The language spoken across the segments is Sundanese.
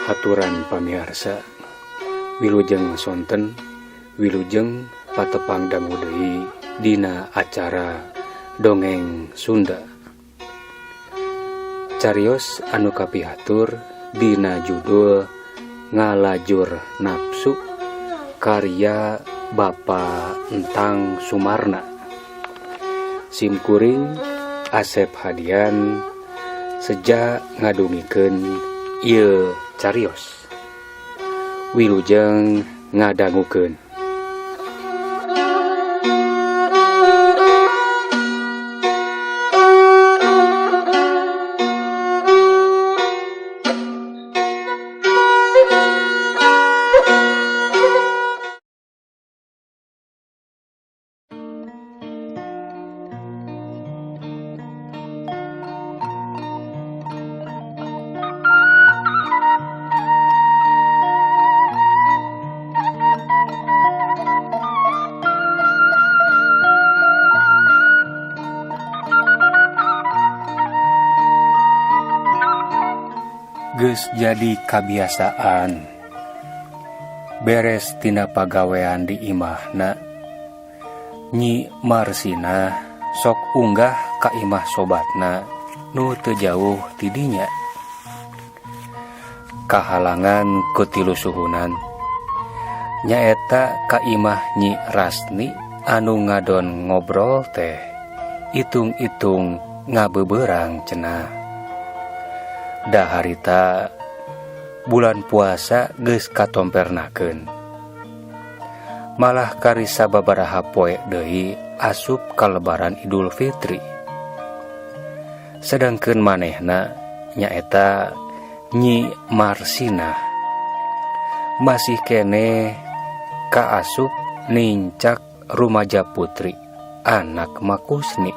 Haturan pamiarsa Wilujeng sonten Wilujeng patepang dangu deui dina acara Dongeng Sunda. Carios anu kapihatur dina judul Ngalajur Nafsu karya Bapa Entang Sumarna. Simkuring Asep Hadian seja ngadugikeun ieu carios. Wilujeng ngadangukeun. Geus jadi kabiasaan beres tina pagawean di imahna Nyi Marsinah sok unggah ka imah sobatna nu teu jauh ti dinya. Kahalangan ku tilu suhunan nyaeta ka imah Nyi Rasni anu ngadon ngobrol teh itung-itung ngabeubeurang cenah. Da harita bulan puasa geus katompernakeun. Malah kari sababaraha poe deui asup ka lebaran Idul Fitri. Sedangkeun manehna nyaeta Nyi Marsinah masih keneh kaasup nincak rumaja putri anak Makusni.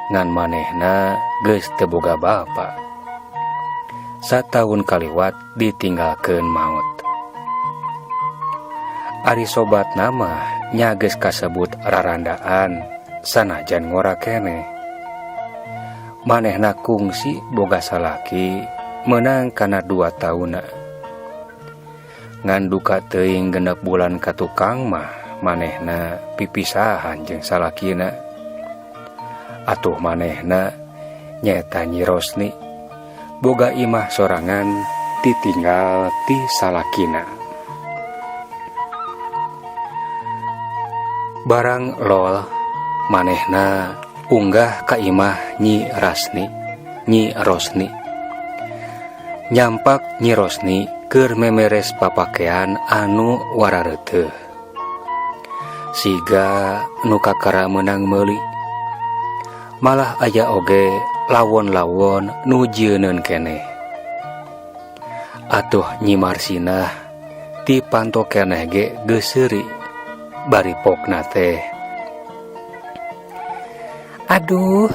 Ngan manehna geus teu boga bapa. Sataun kaliwat ditinggalkeun maot. Ari sobatna mah nya geus kasebut rarandaan sanajan ngora keneh. Manehna kungsi boga salaki meunang kana 2 taunna. Ngan duka teuing 6 bulan ka tukang mah manehna pipisahan jeung salakina. Atuh manehna nyaeta Nyi Rosni boga imah sorangan ditinggal ti salakina. Barang lol manehna unggah ka imah Nyi Rasni, Nyi Rosni. Nyampak Nyi Rosni keur memeres papakean anu warareuteuh. Siga nu kakara meunang meuli. Malah aya oge lawon-lawon nu jieuneun keneh. Atuh Nyi Marsinah ti panto keneh ge geus seuri bari pokna teh. Aduh,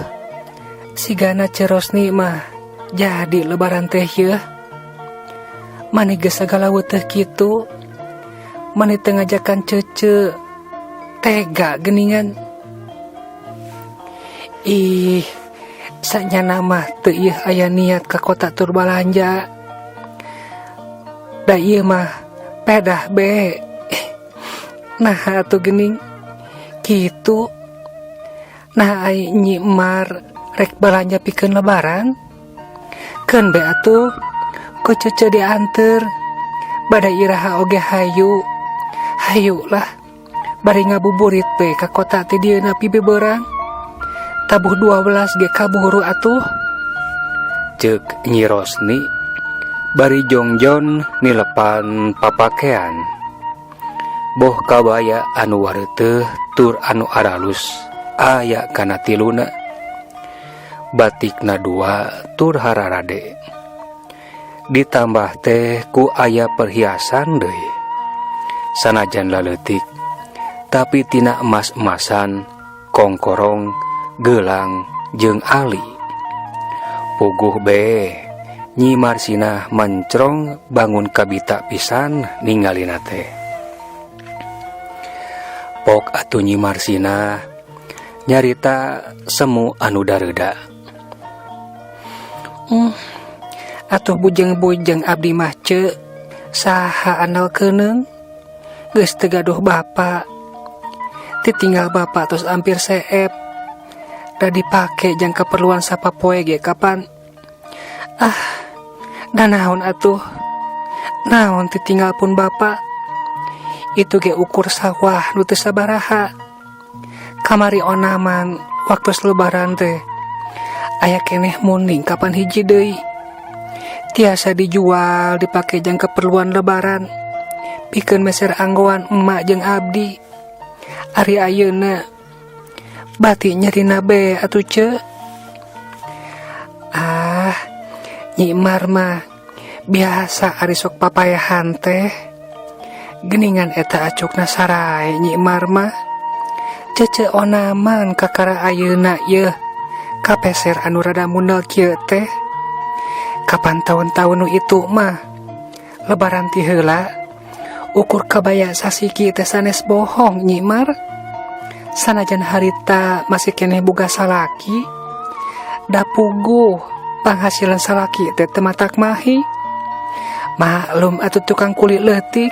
sigana Ceu Rosni mah jadi lebaran teh yeuh. Mani geus sagala weteh kitu. Mani teu ngajakan cece. Tega geuningan. Ih, sanyana mah teu ieu aya niat ka kota tur balanja. Da ieu mah pedah be. Nah atuh geuning kitu. Nah ai Nyi Mar rek balanja pikeun lebaran. Keun be atuh ku cece dianteur. Bada iraha oge hayu. Hayu lah. Bari ngabuburit be ka kota ti dieuna pi beberang. Tabuh 12 ge kaburu atuh. Ceuk Nyi Rosni bari jongjon nilepan papakean. Boh kabaya anu wareuteuh tur anu aralus aya kana tiluna. Batikna 2 tur hararade. Ditambah teh ku aya perhiasan deui. Sanajan laleutik tapi tina emas-emasan, kongkorong, gelang jeung ali. Puguh be Nyi Marsinah mencrong bangun kabita pisan ningalina teh. Pok atuh Nyi Marsinah nyarita semu anu dareuda. Atuh bujeng-bujeng abdi mah ce saha andal keuneung geus teu gaduh bapa. Titinggal bapa tos ampir seep. Da dipake jang keperluan sapapoe ge kapan. Ah, da naon atuh. Naon titinggal pun bapa. Itu ge ukur sawah nu teu sabaraha. Kamari onaman waktu lebaran teh aya keneh munding kapan hiji deui. Tiasa dijual dipake jang keperluan lebaran. Pikeun meser anggoan emak jeung abdi. Ari ayeuna bati nyerina be atuh ce. Ah, Nyi Mar mah biasa ari sok papayahan teh. Geningan eta acukna sarae Nyi Mar mah. Cece onaman kakara ayeuna yeuh kapeser anu rada mundel kieu teh. Kapan tahun-tahun nu itu mah lebaran ti heula ukur kabaya sasiki teh sanes bohong Nyi Mar. Sanajan harita masih keneh boga salaki da puguh panghasilan salaki teh teu matak mahi. Maklum atuh tukang kulit leutik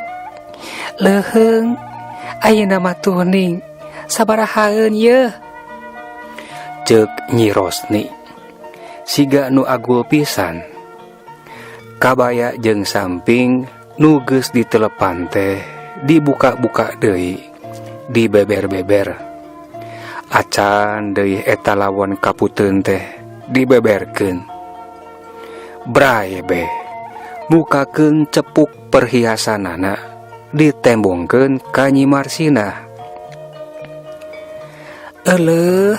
leuheung ayeuna mah tuning sabarahaeun yeuh. Ceuk Nyi Rosni siga nu agul pisan. Kabaya jeung samping nu geus ditelepan teh dibuka-buka deui, dibeber-beber. Acan deui eta lawon kaputeun teh dibeberkeun. Bray be mukakeun cepuk perhiasanana ditembongkeun ka Nyi Marsinah. Eleuh,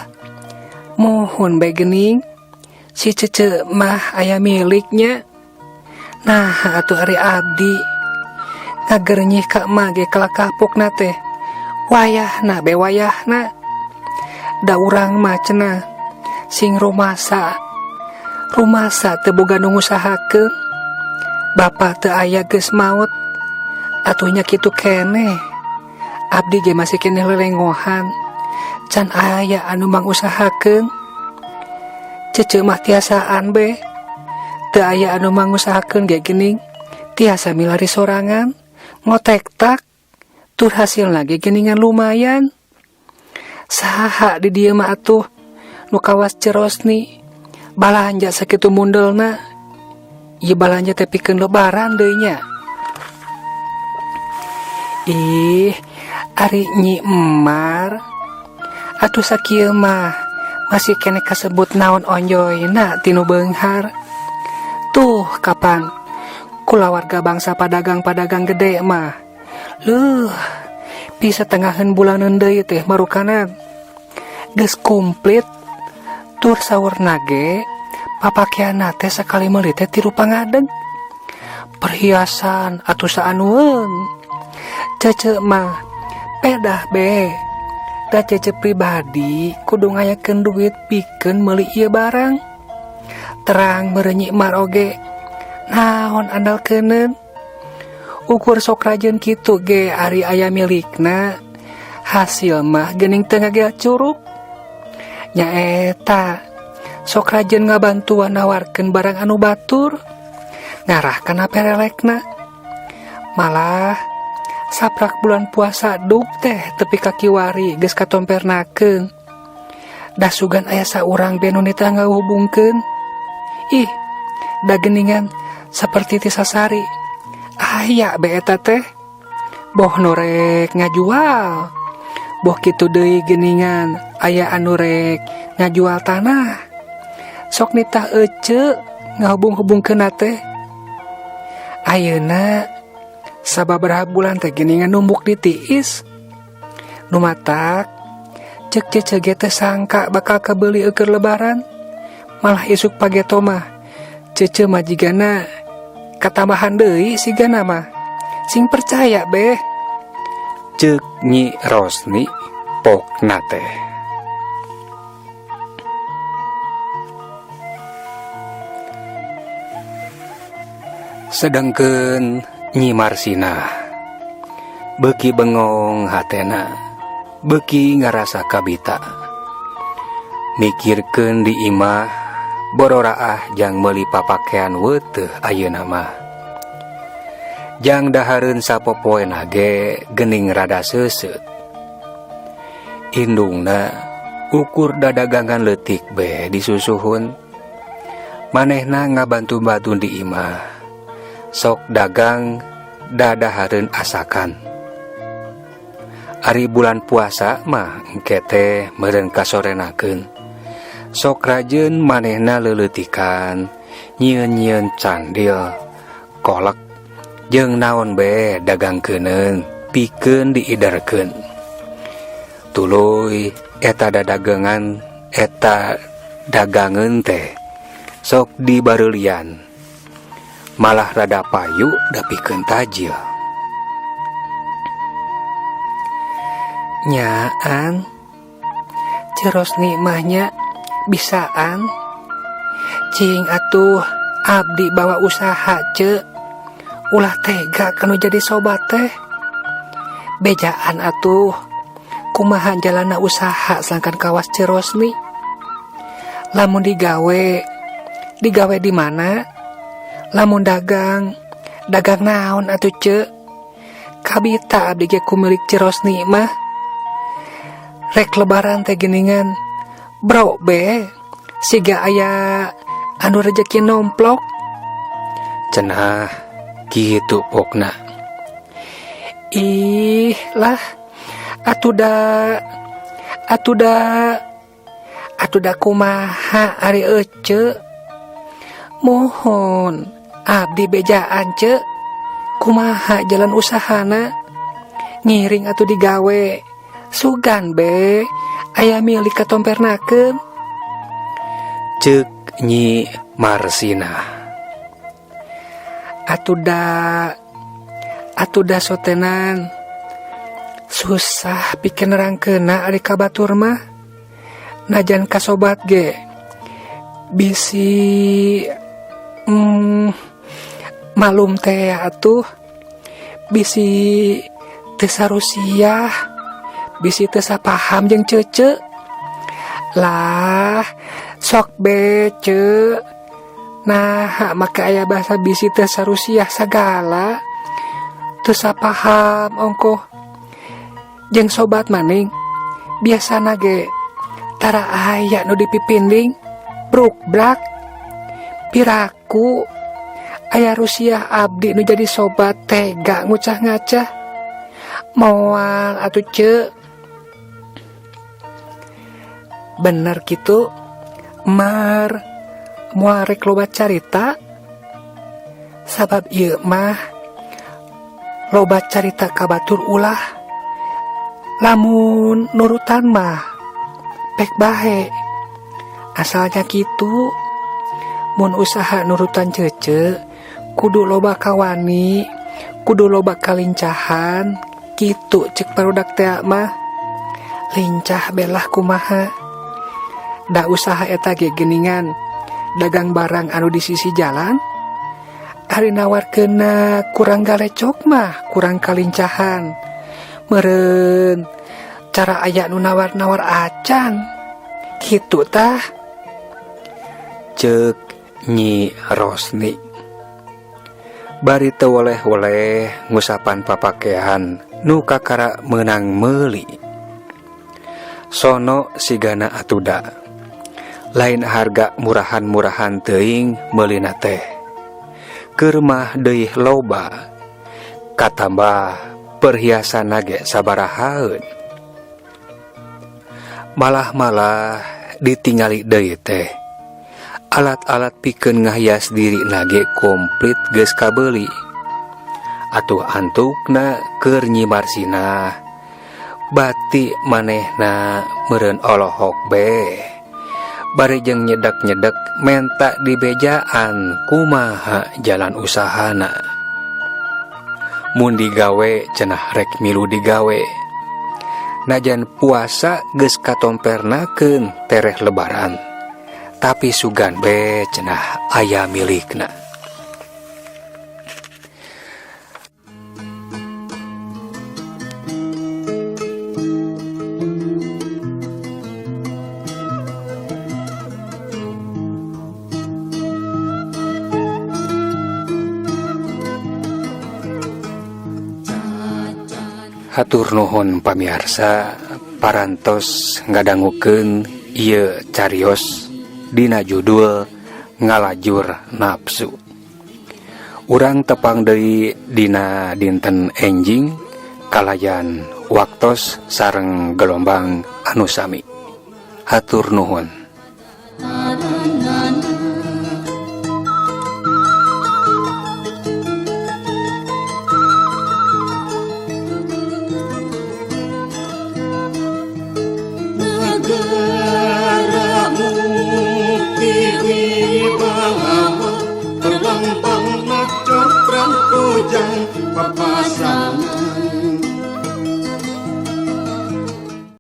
mohon bae geuning si Cece mah aya miliknya. Nah atuh ari abdi ngagernyih ka emak ge kalakah pokna teh wayahna be wayahna. Da urang mah cenah sing rumasa rumasa teu boga nu ngusahakeun. Bapa teu aya geus maot atuh nya kitu keneh. Abdi ge masih keneh lelengohan can aya anu mangusahakeun. Cece mah tiasaan be teu aya anu mangusahakeun ge geuning tiasa milari sorangan ngotek tak tur hasilna ge geuningan lumayan. Saha di dieu mah atuh nu kawas Cerosni balanja sakitu mundelna. Ieu balanja teh pikeun lebaran deui nya. Ih, ari Nyi Emar atuh sakieu mah masih keneh kasebut naon onjoyna tinu beunghar. Tuh kapan kulawarga bangsa padagang-padagang gede mah. Leuh, bisa tengahan bulanan deui teh marukanan. Geus komplit tur saurna ge papakeanna teh sakali meuli teh tilu pangadeg. Perhiasan atuh saanueun. Cece mah pedah be. Da Cece pribadi kudu ngayakeun duit pikeun meuli ieu barang. Terang meureun Nyi Mar oge naon andal keuneun. Ukur sok rajin kitu ge ari aya milikna hasil mah geuning teu ngagel curug. Nyaeta sok rajin ngabantuan nawarkeun barang anu batur ngarah kana perelekna. Malah saprak bulan puasa duk teh tepi ka kiwari geus katompernakeun. Da sugan aya saurang be nu nitah ngahubungkeun. Ih, da geuningan saperti ti sasari. Aya be eta teh. Boh nu rek ngajual. Boh kitu deui geuningan aya anu rek ngajual tanah. Sok nitah ece ngahubung-hubungkeunna teh. Ayeuna sababaraha bulan teh geuningan numbuk di tiis. Nu matak ceuk Cece ge teh sangka bakal kabeuli eukeun lebaran. Malah isuk pageto mah Cece mah jigana katambahan deui sigana mah. Sing percaya beh. Ceuk Nyi Rosni pokna teh. Sedengkeun Nyi Marsinah beuki bengong hatena, beuki ngarasa kabita. Mikirkeun di imah Bororaah jang meuli papakean weuteuh ayeuna mah. Jang dahareun sapopoena ge geuning rada seuseut. Indungna ukur dadagangan leutik be disusuhun. Manehna ngabantu-bantu di imah. Sok dagang dadahareun asakan. Ari bulan puasa mah engke teh meureun kasorenakeun. Sok rajin manehna leleutikan, nyieun-nyieun candil, kolek, jeung naon be dagangkeuneun pikeun diiderkeun. Tuluy eta dadagangan eta dagangeun teh sok dibareulian. Malah rada payu dapikeun tajil. Nyaan Ceu Rosni mah nya bisaan cing atuh abdi bawa usaha ce ulah tega kanu jadi sobat teh bejaan atuh kumaha jalana usaha sangkan kawas Ceu Rosni lamun digawe digawe di mana lamun dagang dagang naon atuh ce kabita abdi ge ku milik Ceu Rosni mah rek lebaran teh geningan bro be siga aya anu rejeki nomplok Cenah kitu pokna. Ih lah atuh da atuh da kumaha ari ece mohon abdi bejaan ce kumaha jalan usahana ngiring atuh digawe sugan be aya milik katompernakeun. Cek Nyi Marsinah. Atuh da sotenan susah pikeun nerangkeunna ari ka batur mah najan ka sobat ge bisi malum teh atuh bisi teu sarusiah bisi teu sapaham jeung cece lah sok be ce nah maka aya bahasa bisi teu sarusiah sagala teu sapaham ongkoh jeung sobat maning biasana ge tara aya nu dipipinding brukbrak piraku aya rusiah abdi nu jadi sobat tega ngucah-ngacah moal atuh ce bener gitu mar moal rek loba carita sabab ieu mah loba carita ka batur ulah lamun nurutan mah pek bahe asalnya kitu mun usaha nurutan cece kudu loba kawani kudu loba kalincahan kitu cek barudak teh mah lincah belah kumaha da usaha eta ge geningan dagang barang anu di sisi jalan ari nawarkeunna kurang galecok mah kurang kalincahan meureun cara aya nu nawar-nawar acan kitu tah. Cek Nyi Rosni bari teu woleh-woleh ngusapan papakean nu kakara meunang meuli sono sigana atuda lain harga murahan-murahan teuing meulina teh keur mah deui loba katambah perhiasan ge sabarahaeun malah-malah ditingali deui teh alat-alat pikeun ngahias diri nage komplit geus kabeuli atuh antukna keur Nyi Marsinah bati manehna meureun olohok be bari jeung nyedek-nyedek menta dibejaan kumaha jalan usahana mun digawe cenah rek milu digawe najan puasa geus katompernakeun tereh lebaran tapi sugan be cenah aya milikna. Hatur nuhun pamiarsa parantos ngadangukeun ieu carios dina judul Ngalajur Nafsu. Urang tepang deui dina dinten enjing kalayan waktos sareng gelombang anu sami. Hatur nuhun. Negara mukti wibawa terlambang macokran kujang papasangan.